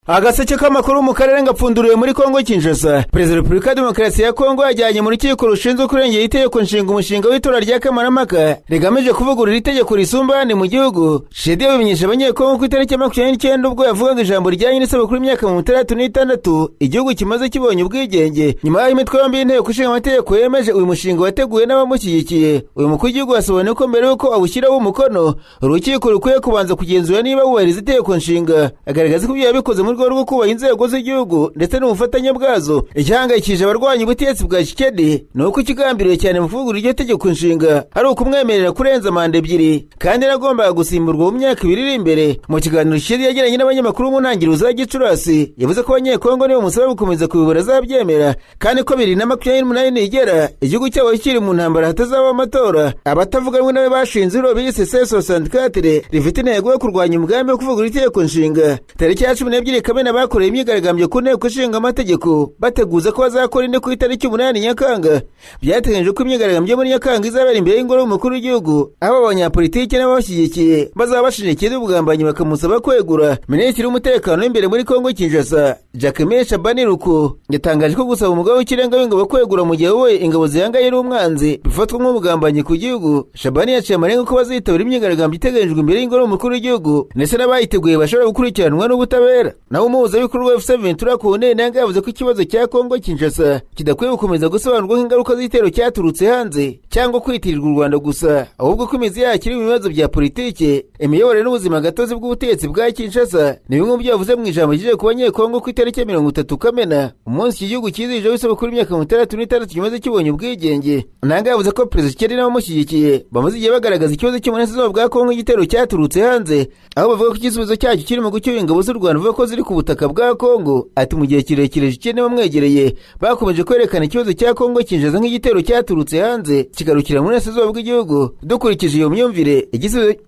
Agaseke k'amakuru mu karere ngapfunduriwe muri Kongo Kinshasa. Perezida wa Repubulika ya Demokarasi ya Kongo yajyanye mu rukiko rushinzwe kurengera itegeko nshinga umushinga w'itora rya Kamarampaka rigamije kuvugurura itegeko risumba mu gihugu. Shedi yabimenyesha abanyekongo ku itariki ya 29 ubwo yavugaga ijambo rijyanye n'isabukuru y'imyaka 66 igihugu kimaze kibonye ubwigenge. Nyuma y'aho imitwe yombi y'inteko ishinga amategeko yemeje uyu mushinga wateguwe n'abamushyigikiye, uyu mukuru w'igihugu yasobanuye ko mbere y'uko awushyiraho umukono urukiko rukwiye kubanza kugenzura niba wubahiriza itegeko nshinga, agaragaza ko ibyo yabikoze mu rwego rwo kubaha inzego z'igihugu ndetse n'ubufatanye bwazo. Igihangayikishije abarwanya ubutegetsi bwa Tshisekedi ni uko ikigambiriwe cyane mu kuvugurura iryo tegeko nshinga ari ukumwemerera kurenza manda ebyiri kandi yaragombaga gusimburwa mu myaka 2 iri imbere. Mu kiganiro Tshisekedi yagiranye n'abanyamakuru mu ntangiriro za Gicurasi, yavuze ko abanyekongo niba bamusaba gukomeza kuyobora azabyemera, kandi ko 2028 nigera igihugu cyabo kiri mu ntambara hatazabaho amatora. Abatavuga rumwe nawe bashinze ihuriro bise C64 rifite intego yo kurwanya umugambi wo kuvugurura itegeko nshinga. Tariki ya 12 Kamena bakoreye imyigaragambyo ku nteko ishinga amategeko bateguza ko bazakora indi ku itariki 8 Nyakanga. Byateganyijwe ko imyigaragambyo muri Nyakanga izabera imbere y'ingoro y'umukuru w'igihugu, aho abanyapolitiki n'ababashyigikiye bazaba bashinja ubugambanyi bakamusaba kwegura. Minisitiri w'umutekano w'imbere muri Kongo Kinshasa, Jacquemain Shabani Ruko, yatangaje ko gusaba umugaba w'ikirenga w'ingabo kwegura mu gihe we ingabo zihanganye n'umwanzi bifatwa nk'ubugambanyi ku gihugu. Shabani yaciye amarenga ko bazitabira imyigaragambyo iteganyijwe imbere y'ingoro y'umukuru w'igihugu ndetse n'abayiteguye bashobora gukurikiranwa n'ubutabera. Naho umuhuzabikorwa wa FC Ventura Corneille Nangaa yavuze ko ikibazo cya Kongo Kinshasa kidakwiye gukomeza gusobanurwa nk'ingaruka z'igitero cyaturutse hanze cyangwa kwitirirwa u Rwanda gusa, ahubwo ko imizi yacyo iri mu bibazo bya politike, imiyoborere n'ubuzima gatozi bw'ubutegetsi bwa Kinshasa. Ni bimwe mu byo yavuze mu ijambo ryijeje ku banyekongo ku itariki ya 30 Kamena, umunsi iki gihugu cyizihijeho isabukuru y'imyaka 66 kimaze kibonye ubwigenge. Nangaa yavuze ko Perezida Tshisekedi n'abamushyigikiye bamaze igihe bagaragaza ikibazo cy'uburasirazuba bwa Kongo igitero cyaturutse hanze, aho bavuga ko igisubizo cyacyo kiri mu gucyura ingabo z'u Rwanda bavuga ko ziri ku butaka bwa Kongo. Ati mu gihe kirekire Tshisekedi bamwegereye bakomeje kwerekana ikibazo cya Kongo Kinshasa nk'igitero cyaturutse hanze kigarukira mu burasirazuba bw'igihugu. Dukurikije iyo myumvire,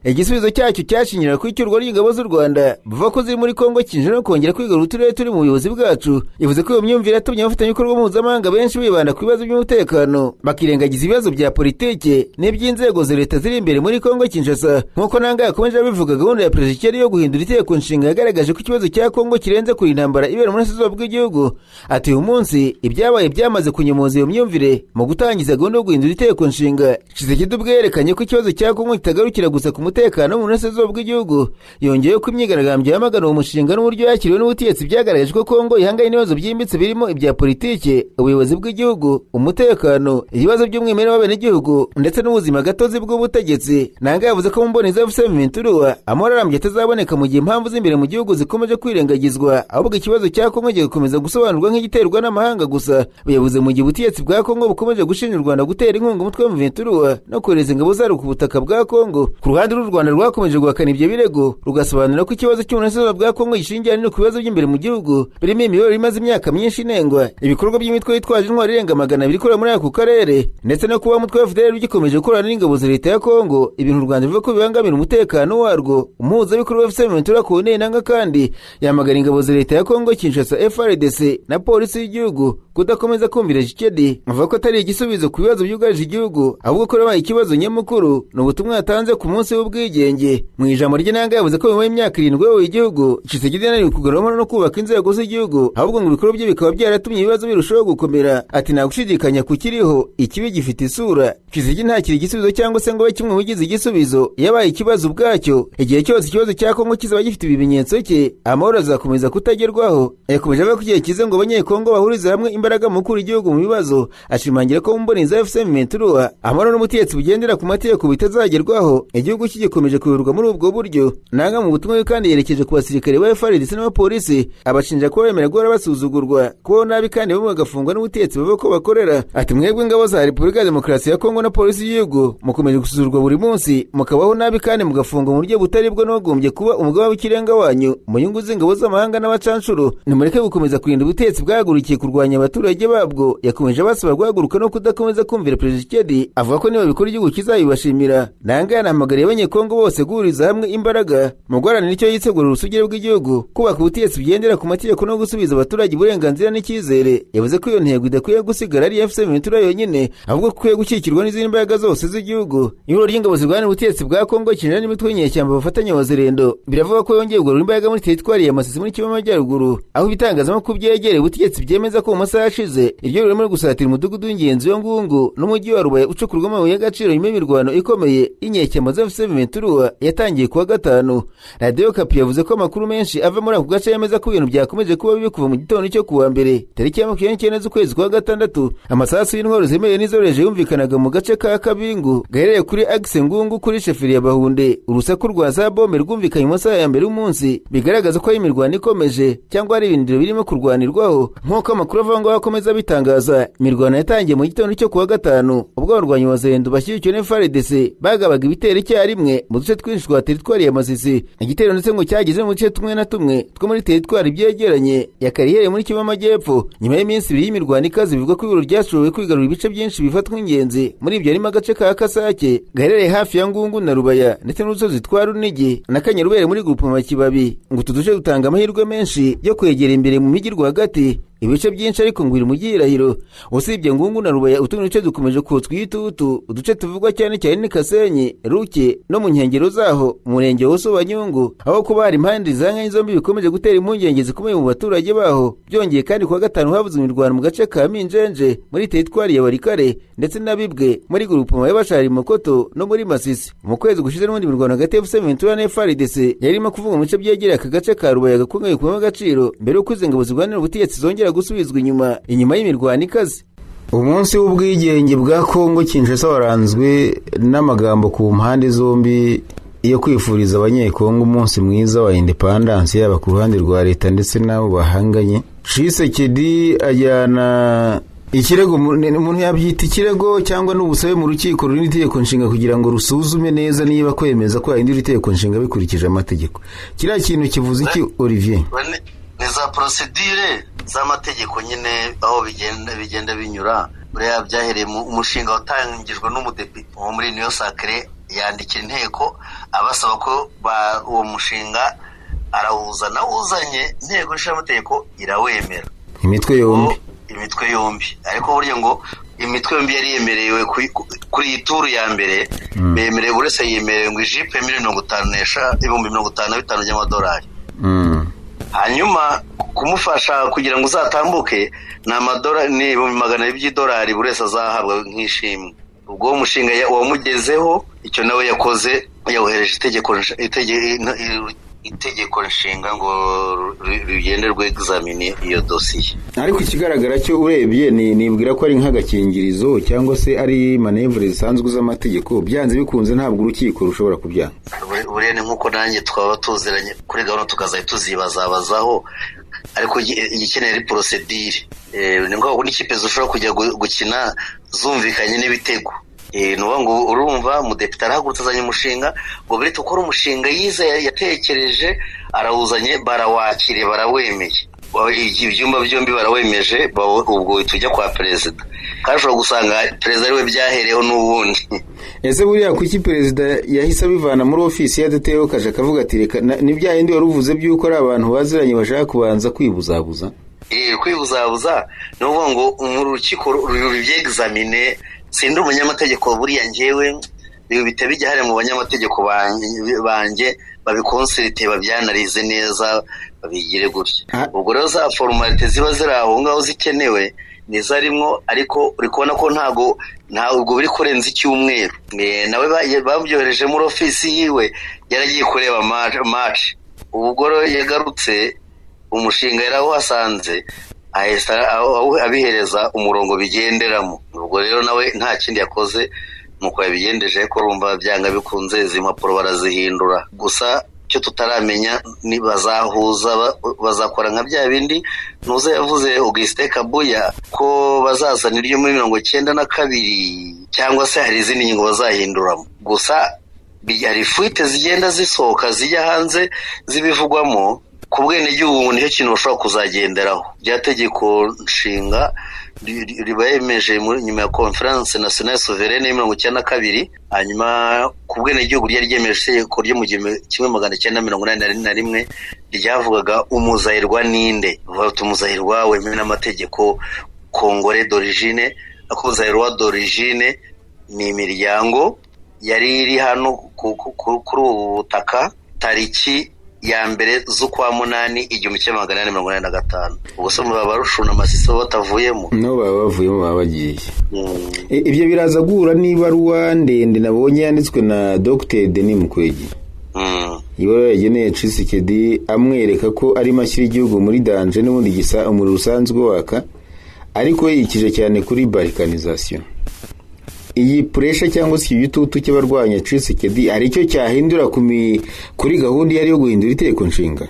igisubizo cyacyo cyashingira ku icyurwa ry'ingabo z'u Rwanda bavuga ko ziri muri Kongo Kinshasa no kongera kwigarura uturere turi mu buyobozi bwacu. Ivuze ko iyo myumvire yatumye abafatanyabikorwa mpuzamahanga benshi bibanda ku bibazo by'umutekano bakirengagiza ibibazo bya politike n'iby'inzego za leta ziri imbere muri Kongo Kinshasa. Nk'uko Nangaa yakomeje abivuga, gahunda ya Perezida Tshisekedi yo guhindura itegeko nshinga yagaragaje ko ikibazo cya Kongo kirenze kure intambara ibera mu burasirazuba bw'igihugu. Ati uyu munsi ibyabaye byamaze kunyomoza iyo myumvire mu gutangiza gahunda yo guhindura itegeko nshinga. Tshisekedi ubwe yerekanye ko ikibazo cya Kongo kitagarukira gusa ku mutekano mu burasirazuba bw'igihugu. Yongeyeho ko imyigaragambyo yamagana uwo mushinga n'uburyo yakiriwe n'ubutegetsi byagaragaje ko Kongo ihanganye n'ibibazo byimbitse birimo ibya politike, ubuyobozi bw'igihugu, umutekano, ibibazo by'umwimerere w'abenegihugu ndetse n'ubuzima gatozi bw'ubutegetsi. Nangaa yavuze ko mu mboni za FC Ventura amahoro arambye atazaboneka mu gihe impamvu z'imbere mu gihugu zikomeje kwirengagizwa, ahubwo ikibazo cya Kongo gikomeza gusobanurwa nk'igiterwa n'amahanga gusa. Bivuze mu gihe ubutegetsi bwa Kongo bukomeje gushinja u Rwanda gutera inkunga umutwe wa Ventura no kohereza ingabo zarwo ku butaka bwa Kongo. Ku ruhande rw'u Rwanda rwakomeje guhakana ibyo birego, rugasobanura ko ikibazo cy'uburasirazuba bwa Kongo gishingiye ahanini ku bibazo by'imbere mu gihugu birimo imiyoborere imaze imyaka myinshi inengwa, ibikorwa by'imitwe yitwaje intwaro irenga 200 ikorera muri ako karere, ndetse no kuba umutwe wa FDLR ugikomeje gukorana n'ingabo za leta ya Kongo, ibintu u Rwanda ruvuga ko bibangamira umutekano warwo. Umuhuzabikorwa wa FC Ventura Corneille Nangaa kandi yamagana ingabo za leta ya Kongo Kinshasa FARDC na polisi y'igihugu kudakomeza kumvira Tshisekedi, avuga ko atari igisubizo ku bibazo byugarije igihugu, ahubwo ko yabaye ikibazo nyamukuru. Ni ubutumwa yatanze ku munsi w'ubwigenge. Mu ijambo rye Nangaa yavuze ko nyuma y'imyaka 7 ayoboye igihugu, Tshisekedi yananiwe kugaruramo no kubaka inzego z'igihugu, ahubwo ngo ibikorwa bye bikaba byaratumye ibibazo birushaho gukomera. Ati nta gushidikanya kukiriho, ikibi gifite isura. Tshisekedi ntakiri igisubizo cyangwa se ngo abe kimwe mu bigize igisubizo, yabaye ikibazo ubwacyo. Igihe cyose ikibazo cya Kongo kizaba gifite ibimenyetso cye, amahoro azakomeza kutagerwaho. Yakomeje avuga ko igihe kize ngo abanyekongo bahurize hamwe imbaraga mu gukura igihugu mu bibazo, ashimangira ko mu mboni za FC Ventura amahoro n'ubutegetsi bugendera ku mategeko bitazagerwaho igihugu kigikomeje kuyoborwa muri ubwo buryo. Nangaa mu butumwa bwe kandi yerekeje ku basirikare ba FARDC n'abapolisi, abashinja kuba bemera guhora basuzugurwa, kubaho nabi kandi bamwe bagafungwa n'ubutegetsi bavuga ko bakorera. Ati mwebwe ingabo za Repubulika ya Demokarasi ya Kongo na polisi y'igihugu mukomeje gusuzugurwa buri munsi, mukabaho nabi kandi mugafungwa mu buryo butari bwo n'uwagombye kuba umugaba w'ikirenga wanyu mu nyungu z'ingabo z'amahanga n'abacanshuro. Nimureke gukomeza kurinda ubutegetsi bwahagurukiye kurwanya abaturage. abaturage babwo. Yakomeje basaba guhaguruka no kudakomeza kumvira Perezida Tshisekedi, avuga ko niba bikora igihugu kizabibashimira. Nangaa yanahamagariye Abanyekongo bose guhuriza hamwe imbaraga mu guharanira icyo yisegura ubusugire bw'igihugu, kubaka ubutegetsi bugendera ku mategeko no gusubiza abaturage uburenganzira n'icyizere. Yavuze ko iyo ntego idakwiye gusigara ari AFC M23 yonyine, ahubwo ko ikwiye gushyigikirwa n'izindi mbaraga zose z'igihugu. Ihuriro ry'ingabo zirwanira ubutegetsi bwa Kongo Kinshasa n'imitwe y'inyeshyamba bafatanya Wazalendo biravuga ko yongeye kugarura imbaraga muri teritwari ya Masisi muri Kivu y'Amajyaruguru, aho ibitangazamakuru byegereye ubutegetsi byemeza ko mu masaha yashize iryo ririmo gusatira umudugudu w'ingenzi wa Ngungu n'umujyi wa Rubaya ucukurwamo amabuye y'agaciro, nyuma y'imirwano ikomeye y'inyeshyamba za AFC M23 yatangiye kuwa gatanu. Radiyo Okapi yavuze ko amakuru menshi ava muri ako gace yemeza ko ibintu byakomeje kuba bibi kuva mu gitondo cyo kuwa mbere tariki ya 29 z'ukwezi kwa gatandatu. Amasasu y'intwaro zemewe n'izoroheje yumvikanaga mu gace ka Kabingu gaherereye kuri Axe Ngungu kuri sheferi ya Bahunde. Urusaku rwa za bombe rwumvikanye mu masaha ya mbere y'umunsi, bigaragaza ko ari imirwano ikomeje cyangwa hari ibirindiro birimo kurwanirwaho, nk'uko amakuru ava ngaho akomeza abitangaza. Imirwano yatangiye mu gitondo cyo kuwa gatanu ubwo abarwanyi ba Wazalendo bashyigikiwe na FARDC bagabaga ibitero icyarimwe mu duce twinshi twa teritwari ya Masisi. Igitero ndetse ngo cyageze mu duce tumwe na tumwe two muri teritwari byegeranye ya Kariyeri muri Kivu y'Amajyepfo. Nyuma y'iminsi ibiri y'imirwano ikaze, bivugwa ko ibiro ryashoboye kwigarurira ibice byinshi bifatwa ingenzi. Muri ibyo harimo agace ka Kasake gaherereye hafi ya Ngungu na Rubaya, ndetse n'udusozi twa Runigi na Kanyarubere muri Groupement Kibabi. Ngo utu duce dutanga amahirwe menshi yo kwegera imbere mu mijyi rwagati. Ibice byinshi ariko ngo biri mu gihirahiro. Usibye Ngungu na Rubaya, utundi duce dukomeje kotswa igitutu. Uduce tuvugwa cyane cyane ni Kasenyi, Ruke no mu nkengero zaho, umurenge wa Nyungu, aho kuba hari impande zanganye zombi bikomeje gutera impungenge zikomeye mu baturage baho. Byongeye kandi, kuwa gatanu havuzwe imirwano mu gace ka Minjenje muri teritwari ya Walikale, ndetse n'Abibwe muri groupement y'Abashari Mokoto no muri Masisi. Mu kwezi gushize n'ubundi mirwano hagati ya AFC M23 na FARDC yarimo kuvuga mu bice byegereye aka gace ka Rubaya gakungahaye ku agaciro, mbere y'uko izi ngabo zirwanira ubutegetsi zongera gusubizwa inyuma y'imirwano ikaze. Umunsi w'ubwigenge bwa Kongo Kinshasa waranzwe n'amagambo ku mpande zombi yo kwifuriza Abanyekongo umunsi mwiza wa independence, yaba ku ruhande rwa leta ndetse n'abo bahanganye. Tshisekedi ajyana ikirego, umuntu yabyita ikirego cyangwa n'ubusabe, mu rukiko rurimo itegeko nshinga kugira ngo rusuzume neza niba kwemeza ko yahindura itegeko nshinga bikurikije amategeko. Kiriya kintu kivuze iki, Olivier? Ni za procédure z'amategeko nyine, aho bigenda binyura. Buriya byahereye mu umushinga watangijwe n'umudepite wo muri Union Sacrée, yandikira inteko abasaba ko uwo mushinga arawuzana. Awuzanye, inteko ishinga amategeko irawemera. Imitwe yombi. Imitwe yombi. Ariko burya ngo imitwe yombi yari yemerewe kuri iyi tour ya mbere, bemerewe, buri wese yemerewe ngo ijipe miliyoni 55, 55,000 by'amadolari. Hanyuma kumufasha kugira ngo uzatambuke ni amadolari, ni 200,000 by'idolari buri wese azahabwa nk'ishimwe. Ubwo uwo mushinga wamugezeho, icyo nawe yakoze, yohereje itegeko nshinga ngo rugende rw'examine iyo dosiye. Ariko ikigaragara cyo urebye ni nibwira ko ari nk'agakingirizo cyangwa se ari manœuvre zisanzwe z'amategeko. Byanze bikunze ntabwo urukiko rushobora kubyanga. Buriya ni nk'uko nanjye twaba tuziranye kuri gahunda tukazajya tuzibazabazaho, ariko igikeneye ari procédure. Ni ngombwa n'ikipe zishobora kujya gukina zumvikanye n'ibitego. Ni ukuvuga ngo urumva umudepite arahagurutse, azanye umushinga ngo birete ukora umushinga yize, yatekereje, arawuzanye, barawakiriye, barawemeye. Ibyumba byombi barawemeje. Ubwo tujya kwa perezida, kandi ushobora gusanga perezida ariwe byahereyeho n'ubundi. Ese buriya kuki perezida yahise abivana muri ofisi yadateyeho kaje, akavuga ati reka ni bya bindi wari uvuze by'uko ari abantu baziranye bashaka kubanza kwibuzabuza? Kwibuzabuza ni ukuvuga ngo mu rukiko rubyexamine. Sindi umunyamategeko, buriya njyewe ibi bihita bijya hariya mu banyamategeko banjye babiconsulte, babyanarize neza, babigire gutya. Ubwo rero za formalités ziba ziri aho ngaho zikenewe nizo arimwo, ariko uri kubona ko ntabwo biri kurenza icyumweru. Nawe babyohereje muri ofisi yiwe, yaragiye kureba match. Ubwo rero yagarutse umushinga yarawuhasanze, ahita abihereza umurongo bigenderamo. Ubwo rero nawe nta kindi yakoze nuko yabigendeje, ko urumva byanga bikunze izi mpapuro barazihindura. Gusa icyo tutaramenya ni bazahuza, bazakora nka bya bindi ntuze yavuze Augustin Kabuya ko bazazana iryo muri 92, cyangwa se hari izindi ngingo bazahinduramo. Gusa hari fuites zigenda zisohoka zijya hanze zibivugwamo. Ku bwenegihugu ngo nicyo kintu bashobora kuzagenderaho. Rya tegeko nshinga riba yemeje nyuma ya Conference Nationale Souveraine ya 92, hanyuma ku bwenegihugu ryari ryemeje itegeko ryo mu 1981 ryavugaga umuzahirwa ninde, bati umuzahirwa wemewe n'amategeko Congolais d'origine. Umuzahirwa d'origine ni imiryango yari iri hano kuri ubu butaka tariki ya 1 z'ukwa 8 1985. Ubwo se baba Rushuna Masisi batavuyemo? No, baba bavuyemo, baba bagiye. Ibyo biraza guhura n'ibaruwa ndende nabonye yanditswe na Dr Denis Mukwege. Ibaruwa yageneye Tshisekedi amwereka ko arimo ashyira igihugu muri danger n'ubundi gisa umuriro usanzwe waka, ariko yikije cyane kuri balkanisation. Iyi pressure cyangwa se igitutu cy'abarwanya Tshisekedi hari icyo cyahindura kuri gahunda yari yo guhindura itegeko nshinga?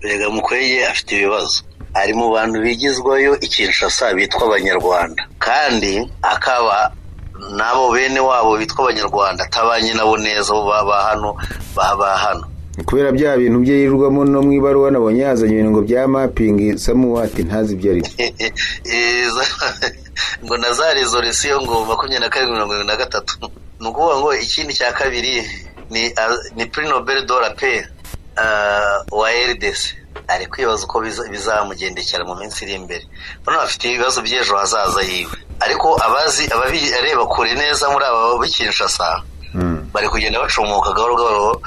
Erega Mukwege afite ibibazo, ari mu bantu bigizwayo i Kinshasa bitwa Abanyarwanda, kandi akaba nabo bene wabo bitwa Abanyarwanda atabanye nabo neza, bo baba hano baba hano kubera bya bintu bye yirirwamo. No mu ibaruwa nabonye yazanye ibintu ngo bya mapping, Samuwati ntazi ibyo ari byo. Ngo na za resolution ngo 2773. Ni ukuvuga ngo ikindi cya kabiri ni Prix Nobel de la Paix wa RDC ari kwibaza uko bizamugendekera mu minsi iri imbere. Bano bafite ibibazo by'ejo hazaza yiwe, ariko abazi ababireba kure neza muri aba b'Kinshasa bari kugenda bacumuka gahoro gahoro.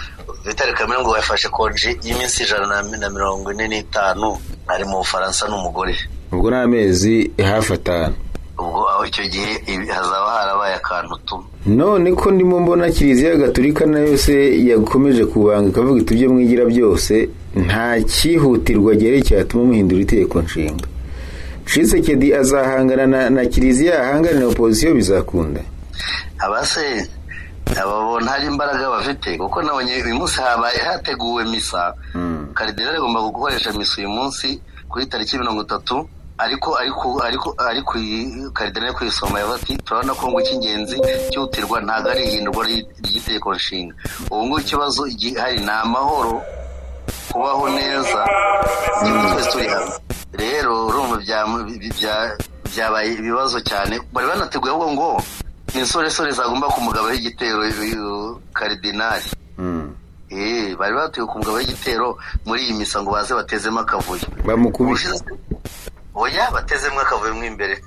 Vital Kamerhe ngo yafashe konji y'iminsi 145 ari mu Bufaransa n'umugore. Ubwo ni amezi hafi 5. Ubwo aho icyo gihe hazaba harabaye akantu tu. None ko ndimo mbona Kiliziya Gatolika nayo se yakomeje kubanga ikavuga iti ibyo mwigira byose nta cyihutirwa gere cyatuma muhindura itegeko nshinga. Tshisekedi azahangana na Kiliziya, ahangane na opposition, bizakunda? Abase ababona hari imbaraga bafite, kuko nabonye uyu munsi habaye hateguwe misa. Karidinali agomba gukoresha misa uyu munsi kuri tariki 30, ariko Karidinali kuyisoma yavuze ati turabona ko ngo icy'ingenzi cyihutirwa ntabwo ari ihindurwa ry'itegeko nshinga. Ubu ngubu ikibazo gihari ni amahoro, kubaho neza, twese turi hamwe. Rero urumva byabaye ibibazo cyane. Bari banateguye ahubwo ngo insoresore zagomba kumugabaho igitero Karidinali. Bari bateguye kumugabaho igitero muri iyi misa ngo baze batezemo akavuyo. Bamukubise. Oya, batezemo akavuyo mo imbere.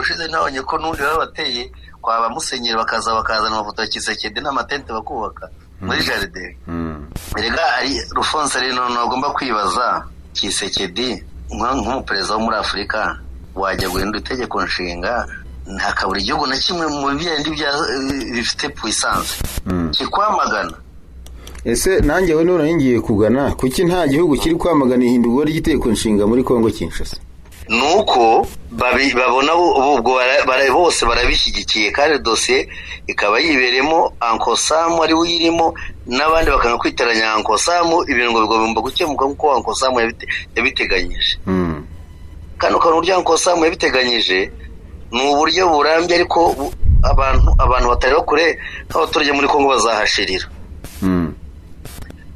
Ushize nabonye ko n'undi baba bateye kwa ba musenyeri bakaza bakazana amafoto ya Tshisekedi n'amatente bakubaka muri jardin. Erega ari Rufonse rero agomba kwibaza Tshisekedi nk'umuperezida wo muri Afurika wajya guhindura itegeko nshinga, ntakabura igihugu na kimwe mu bindi bifite puissance kikwamagana. Ese nanjye we none ngiye kugana kuki nta gihugu kiri kwamagana ihindurwa ry'itegeko nshinga muri Kongo Kinshasa? Nuko babona ubwo bose barabishyigikiye, kandi dosiye ikaba yiberemo Ankosamu ari uyirimo n'abandi bakanga kwiteranya Ankosamu, ibintu ngo bigomba gukemuka nk'uko Ankosamu yabiteganyije. Kandi ukabona uburyo Ankosamu yabiteganyije ni uburyo burambye, ariko abantu batareba kure nk'abaturage muri Kongo bazahashirira.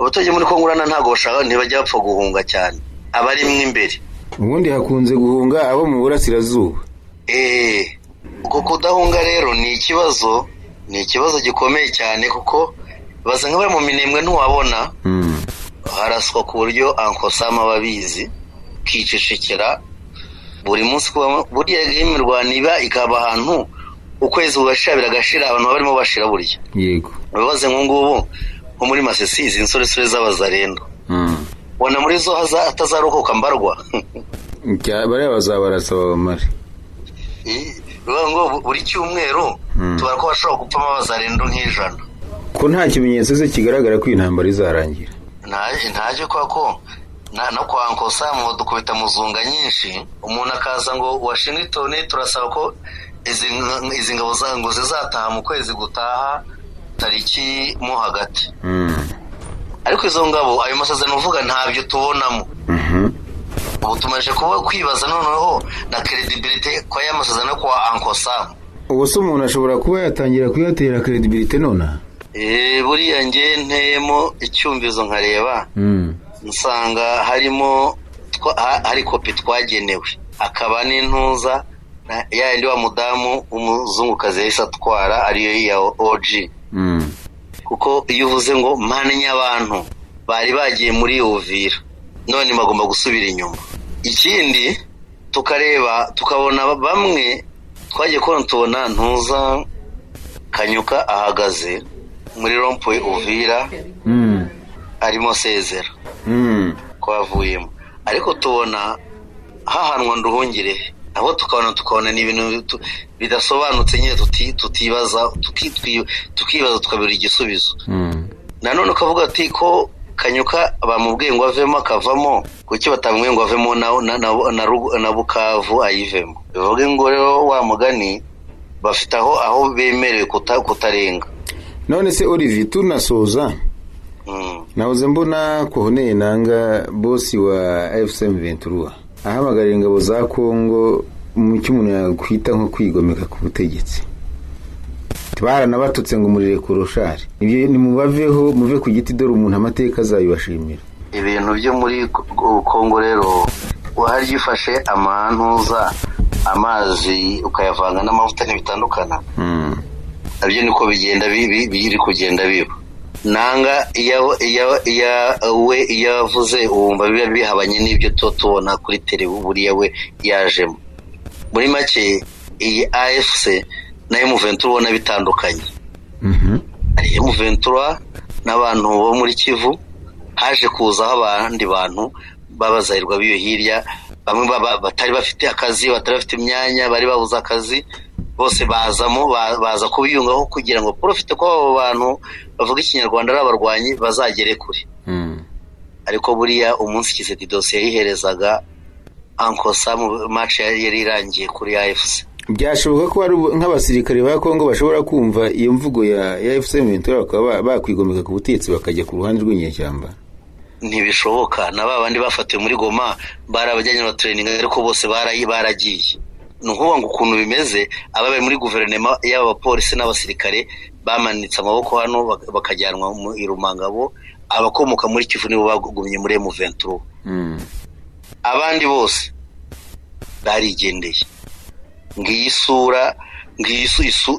Abaturage muri Kongo urana ntabwo bashaka, ntibajya bapfa guhunga cyane, abarimwo imbere. Ubundi hakunze guhunga abo mu burasirazuba. Uko kudahunga rero ni ikibazo, ni ikibazo gikomeye cyane, kuko basa nk'abari mu minembwe ntiwabona haraswa ku buryo Ankosamu ababizi kicecekera buri munsi. Buriya imirwano iba ikaba ahantu ukwezi kugashira biragashira, abantu barimo bashira burya. Yego. Bibaze nk'ubu nko muri Masisi izi nsoresore z'abazarendo bona muri zo hatazarokoka mbarwa. Bariya bazabarasaba bamare. Ngo buri cyumweru tubara ko bashobora gupfamo abazarendo nk'ijana. Ko nta kimenyetso se kigaragara ko intambara izarangira? Ntacyo kwa ko no kwa Ankosamu dukubita muzunga nyinshi, umuntu akaza ngo Washington turasaba ko izi ngabo ngo zizataha mu kwezi gutaha tariki mo hagati. Ariko izo ngabo ayo masezerano uvuga ntabyo tubonamo. Ubu tumaze kuba kwibaza noneho na credibility kwa ya masezerano kwa Ankosamu. Ubu se umuntu ashobora kuba yatangira kuyatera credibility nona? Buriya nge nteyemo icyumvizo nkareba. Nsanga harimo hari kopi twagenewe, akaba n'intuza yandi wa mudamu w'umuzungukazi yahise atwara ariyo ya OG. Kuko iyo uvuze ngo mpannye abantu bari bagiye muri Uvira none bagomba gusubira inyuma. Ikindi tukareba tukabona bamwe twagiye kubona tubona ntuza Kanyuka ahagaze muri rompuwe Uvira arimo sezera ko avuyemo, ariko tubona hahanwa Nduhungire aho tukabona ni ibintu bidasobanutse nyine, tutibaza tukibaza tukabura igisubizo. Nanone ukavuga ati ko Kanyuka bamubwiye ngo avemo akavamo, kuki batamubwiye ngo avemo na Bukavu ayivemo? Bivuge ngo rero wa mugani bafite aho bemerewe kutarenga. None se Olivier, tunasoza, nahoze mbona Corneille Nanga bosi wa AFC M23 ahamagarira ingabo za Kongo mu cy'umuntu yakwita nko kwigomeka ku butegetsi. Baranabatutse ngo murire kurushari. Ibyo ni mubaveho, muve ku giti, dore umuntu amateka azayibashimira. Ibintu byo muri Kongo rero waryifashe amantuza amazi ukayavanga n'amavuta ntibitandukana. Nabyo niko bigenda biri kugenda biba. Nanga we yavuze wumva biba bihabanye n'ibyo tubona kuri tele buriya we yajemo. Muri make iyi AFC na M23 ubona bitandukanye. Hari M23 n'abantu bo muri Kivu, haje kuzaho abandi bantu babazahirwa biyo hirya, bamwe batari bafite akazi, batari bafite imyanya, bari babuze akazi, bose bazamo baza kubiyungaho kugira ngo profite ko abo bantu bavuga ikinyarwanda ari abarwanyi bazagere kure. Ariko buriya umunsi Kiseti dosiye yiherezaga Uncle Sam, match yari irangiye kuri AFC. Byashoboka ko ari nk'abasirikare ba Kongo bashobora kumva iyo mvugo ya AFC M23 bakaba bakwigomeka ku butegetsi bakajya ku ruhande rw'inyeshyamba. Ntibishoboka, na ba bandi bafatiwe muri Goma barabajyanye na training, ariko bose baragiye. Ni ukuvuga ngo ukuntu bimeze, ababaye muri guverinoma y'aba bapolisi n'abasirikare bamanitse amaboko hano bakajyanwa mu Irumangabo, abakomoka muri Kivu nibo bagumye muri M23. Abandi bose barigendeye. Ngiyi isura, ngiyi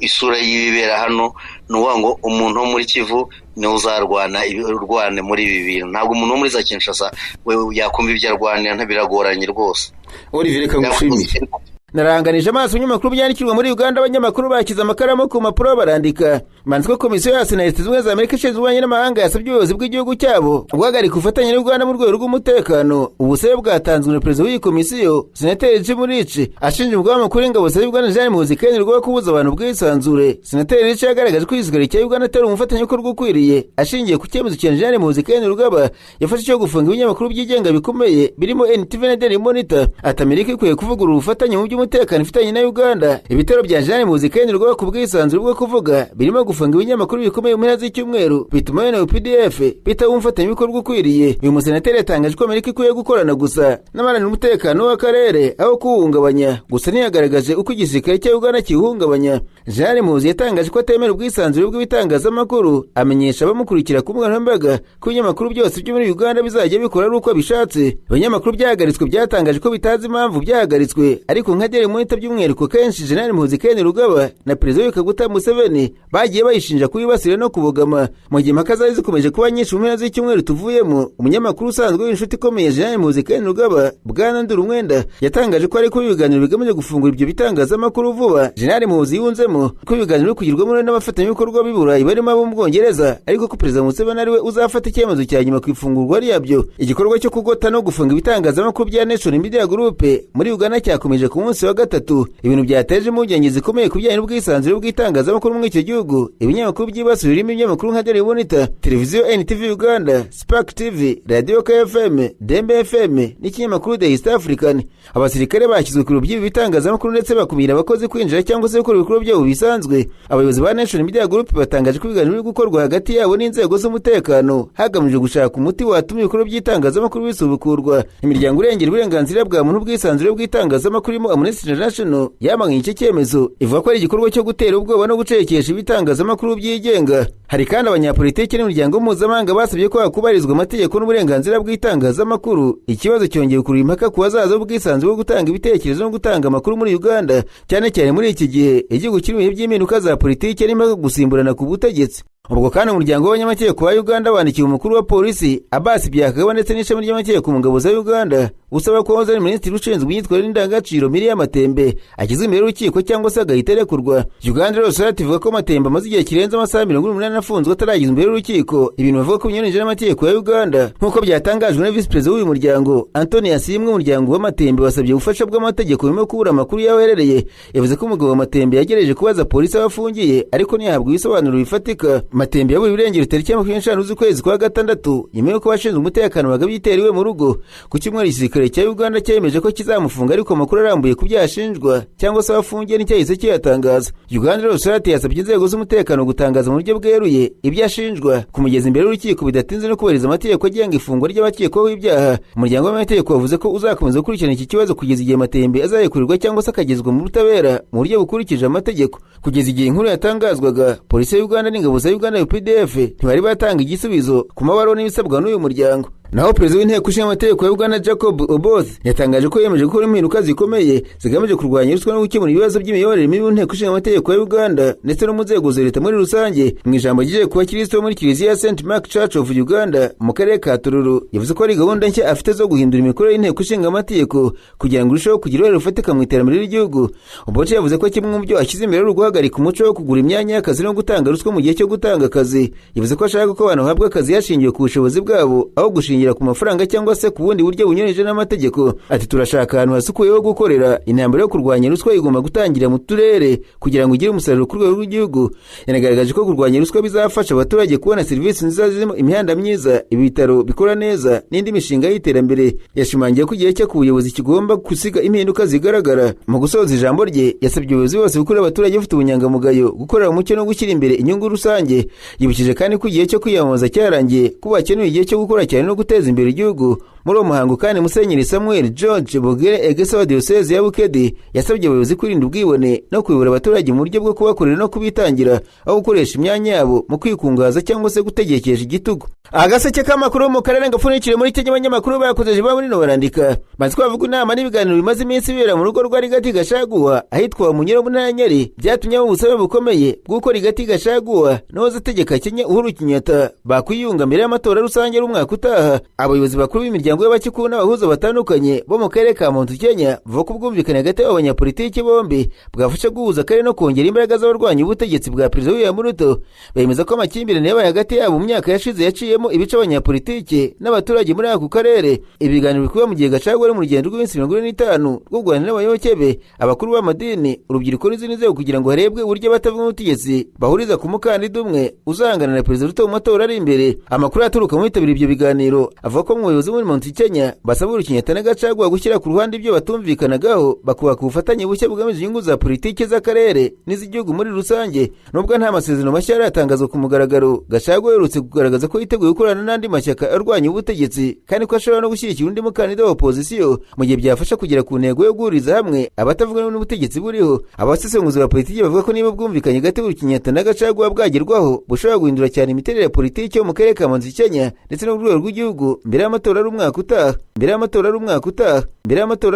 isura y'ibibera hano. Ni ukuvuga ngo umuntu wo muri Kivu niwe uzarwana urwane muri ibi bintu. Ntabwo umuntu wo muri za Kinshasa we yakumva ibyo arwanira, ntabiragoranye rwose. Olivier, reka ngushimire. Naranganije amaso ibinyamakuru byandikirwa muri Uganda, abanyamakuru bakize amakaramu ku mpapuro barandika. Manzi ko komisiyo ya Sena Leta Zunze za Amerika ishinzwe ububanyi n'amahanga yasabye ubuyobozi bw'igihugu cyabo guhagarika ubufatanye n'u Rwanda mu rwego rw'umutekano. Ubusabe bwatanzwe na perezida w'iyi komisiyo, Senateri Jim Rich, ashinja umugaba mukuru w'ingabo za Uganda Jean Muhoozi Kainerugaba kubuza abantu ubwisanzure. Senateri Rich yagaragaje ko igisirikare cya Uganda atari umufatanyabikorwa ukwiriye, ashingiye ku cyemezo cya Jean Muhoozi Kainerugaba yafashe cyo gufunga ibinyamakuru byigenga bikomeye birimo NTV na Daily Monitor. Ati Amerika ikwiye kuvugurura ubufatanye mu by'umutekano ifitanye na Uganda. Ibitero bya Jean Muhoozi Kainerugaba ku bwisanzure bwo kuvuga birimo gufunga ibinyamakuru bikomeye mu mpera z'icyumweru bituma UPDF bitaba umufatanyabikorwa ukwiriye. Uyu musenateri yatangaje ko Amerika ikwiye gukorana gusa n'abaharanira umutekano w'akarere aho kuwuhungabanya, gusa ntiyagaragaje uko igisirikare cya Uganda kiwuhungabanya. Jean Muhoozi yatangaje ko atemera ubwisanzure bw'ibitangazamakuru, amenyesha abamukurikira ku mbuga nkoranyambaga ko ibinyamakuru byose byo muri Uganda bizajya bikora ari uko bishatse. Ibinyamakuru byahagaritswe byatangaje ko bitazi impamvu byahagaritswe, ariko nka Daily Monitor by'umwihariko kenshi Jean Muhoozi Kainerugaba na perezida Kaguta Museveni bagiye bayishinja kuyibasira no kubogama. Mu gihe impaka zari zikomeje kuba nyinshi mu mpera z'icyumweru tuvuyemo, umunyamakuru usanzwe w'inshuti ikomeye Jean Muhoozi Kainerugaba Bwana Ndurumwenda yatangaje ko ari kuba ibiganiro bigamije gufungura ibyo bitangazamakuru vuba. Jean Muhoozi yunzemo ko ibiganiro biri kugirwamo n'abafatanyabikorwa b'i Burayi barimo abo mu Bwongereza, ariko ko perezida Museveni ariwe uzafata icyemezo cya nyuma ku ifungurwa ryabyo. Igikorwa cyo kugota no gufunga ibitangazamakuru bya Nation Media Group muri Uganda cyakomeje ku munsi wa gatatu, ibintu byateje impungenge zikomeye ku bijyanye n'ubwisanzure bw'itangazamakuru muri icyo gihugu. Ibinyamakuru byibasiwe birimo ibinyamakuru nka Daily Monitor, televiziyo NTV Uganda, Spark TV, Radio KFM, Dembe FM n'ikinyamakuru The East African. Abasirikare bashyizwe ku biro by'ibi bitangazamakuru ndetse bakumira abakozi kwinjira cyangwa se gukora ibikorwa byabo bisanzwe. Abayobozi ba Nation Media Group batangaje ko ibiganiro biri gukorwa hagati yabo n'inzego z'umutekano hagamijwe gushaka umuti watuma ibikorwa by'itangazamakuru bisubukurwa. Imiryango irengera uburenganzira bwa muntu, ubwisanzure bw'itangazamakuru irimo Amnesty Amnesty International yamaganye iki cyemezo, ivuga ko ari igikorwa cyo gutera ubwoba no gucecekesha ibitangazamakuru byigenga. Hari kandi abanyapolitiki n'imiryango mpuzamahanga basabye ko hakubahirizwa amategeko n'uburenganzira bw'itangazamakuru. Ikibazo cyongeye kurura impaka ku hazaza h'ubwisanzure bwo gutanga ibitekerezo no gutanga amakuru muri Uganda, cyane cyane muri iki gihe igihugu kiri mu bihe by'impinduka za politiki n'impaka gusimburana ku butegetsi. Ubwo kandi umuryango w'abanyamategeko wa Uganda wandikiye umukuru wa polisi Abbas Byakagaba ndetse n'ishami ry'amategeko mu ngabo za Uganda, usaba ko wahoze ari minisitiri ushinzwe imyitwarire n'indangagaciro Miria Matembe ashyizwe imbere y'urukiko cyangwa se agahita arekurwa. Uganda Law Society ivuga ko Matembe amaze igihe kirenze amasaha 48 afunzwe ataragezwa imbere y'urukiko, ibintu bavuga ko binyuranyije n'amategeko ya Uganda, nk'uko byatangajwe na visi perezida w'uyu muryango Anthony Asiimwe. Umuryango wa Matembe wasabye ubufasha bw'amategeko burimo kubura amakuru y'aho aherereye. Yavuze ko umugabo wa Matembe yagerageje kubaza polisi aho afungiye, ariko ntiyahabwa ibisobanuro bifatika. Matembe yaburiwe irengero tariki ya 25 z'ukwezi kwa gatandatu, nyuma y'uko abashinzwe umutekano bagabye igitero iwe mu rugo. Ku cyumweru, igisirikare cya Uganda cyemeje ko kizamufunga, ariko amakuru arambuye ku byaha ashinjwa cyangwa se aho afungiye nticyahise kiyatangaza. Uganda Law Society yasabye inzego z'umutekano gutangaza mu buryo bweruye ibyo ashinjwa, kumugeza imbere y'urukiko bidatinze no kubahiriza amategeko agenga ifungwa ry'abakekwaho ibyaha. Umuryango w'amategeko wavuze ko uzakomeza gukurikirana iki kibazo kugeza igihe Matembe azarekurirwa cyangwa se akagezwa mu butabera mu buryo bukurikije amategeko. Kugeza igihe inkuru yatangazwaga, polisi ya Uganda n'ingabo za Uganda UPDF ntibari batanga igisubizo ku mabaruwa n'ibisabwa n'uyu muryango. Naho perezida w'inteko ishinga amategeko ya Uganda Jacob Oboth yatangaje ko yemeje gukora impinduka zikomeye zigamije kurwanya ruswa no gukemura ibibazo by'imiyoborere mibi mu nteko ishinga amategeko ya Uganda ndetse no mu nzego za leta muri rusange. Mu ijambo ryijeje ku bakristo bo muri kiliziya ya St Mark Church of Uganda mu karere ka Tororo, yavuze ko ari gahunda nshya afite zo guhindura imikorere y'inteko ishinga amategeko kugira ngo irusheho kugira uruhare rufatika mu iterambere ry'igihugu. Oboth yavuze ko kimwe mu byo ashyize imbere ari uguhagarika umuco wo kugura imyanya y'akazi no gutanga ruswa mu gihe cyo gutanga akazi. Yavuze ko ashaka ko abantu bahabwa akazi hashingiwe ku bushobozi bwabo, aho gushingira ku mafaranga cyangwa se ku bundi buryo bunyuranyije n'amategeko. Ati: "Turashaka ahantu hasukuye ho gukorera. Intambara yo kurwanya ruswa igomba gutangira mu turere kugira ngo igire umusaruro ku rwego rw'igihugu." Yanagaragaje ko kurwanya ruswa bizafasha abaturage kubona serivisi nziza zirimo imihanda myiza, ibitaro bikora neza n'indi mishinga y'iterambere. Yashimangiye ko igihe cye ku buyobozi kigomba gusiga impinduka zigaragara. Mu gusoza ijambo rye, yasabye ubuyobozi bose gukorera abaturage bafite ubunyangamugayo, gukorera umucyo no gushyira imbere inyungu rusange. Yibukije kandi ko igihe cyo kwiyamamaza cyarangiye, ko bakenewe igihe cyo gukora cyane no guteza imbere igihugu. Muri uwo muhango kandi, Musenyeri Samuel George Bogere Egesa wa Diyoseze ya Bukedi yasabye abayobozi kwirinda ubwibone no kuyobora abaturage mu buryo bwo kubakorera no kubitangira, aho gukoresha imyanya yabo mu kwikungahaza cyangwa se gutegekesha igitugu. Agaseke k'amakuru mu karere gapfundikiriye muri Kenya, abanyamakuru bakozeje ba muri barandika maze ko bavuga inama n'ibiganiro bimaze iminsi bibera mu rugo rwa Rigathi Gachagua ahitwa Munyoro mu ntara ya Nyeri byatumye haba ubusabe bukomeye bw'uko Rigathi Gachagua n'uwahoze ategeka Kenya Uhuru Kenyatta bakwiyunga mbere y'amatora rusange y'umwaka utaha. Abayobozi bakuru b'imiryango y'Abakikuyu n'abahuza batandukanye bo mu karere ka Mount Kenya bavuga ko ubwumvikane hagati y'abo banyapolitiki bombi bwafasha guhuza akarere no kongera imbaraga z'abarwanya ubutegetsi bwa Perezida William Ruto. Bemeza ko amakimbirane yabaye hagati yabo mu myaka yashize yaciyemo ibice abanyapolitiki n'abaturage muri ako karere. Ibiganiro bikuba mu gihe Gachagua ari mu rugendo rw'iminsi 45 rwo kuganira n'abayoboke be, abakuru b'amadini, urubyiruko n'izindi nzego kugira ngo harebwe uburyo abatavuga ubutegetsi bahuriza ku mukandida umwe uzahangana na Perezida Ruto mu matora ari imbere. Amakuru aturuka mu bitabiriye ibyo biganiro avuga ko mu bayobozi muri Mount Kenya basaba Uhuru Kenyatta na Gachagua gushyira ku ruhande ibyo batumvikanagaho, bakubaka ubufatanye bushya bugamije inyungu za politiki z'akarere n'iz'igihugu muri rusange. Nubwo nta masezerano mashya aratangazwa ku mugaragaro, Gachagua aherutse kugaragaza ko yiteguye gukorana n'andi mashyaka arwanya ubutegetsi, kandi ko ashobora no gushyigikira undi mukandida wa opozisiyo mu gihe byafasha kugera ku ntego yo guhuriza hamwe abatavuga rumwe n'ubutegetsi buriho. Abasesenguzi ba politiki bavuga ko niba ubwumvikanye hagati y'Uhuru Kenyatta na Gachagua bwagerwaho, bushobora guhindura cyane imiterere ya politiki yo mu karere ka Mount Kenya ndetse no ku rwego rw'igihugu mbere y'amatora ari umwaka utaha, mbere y'amatora ari umwaka utaha, mbere y'amatora.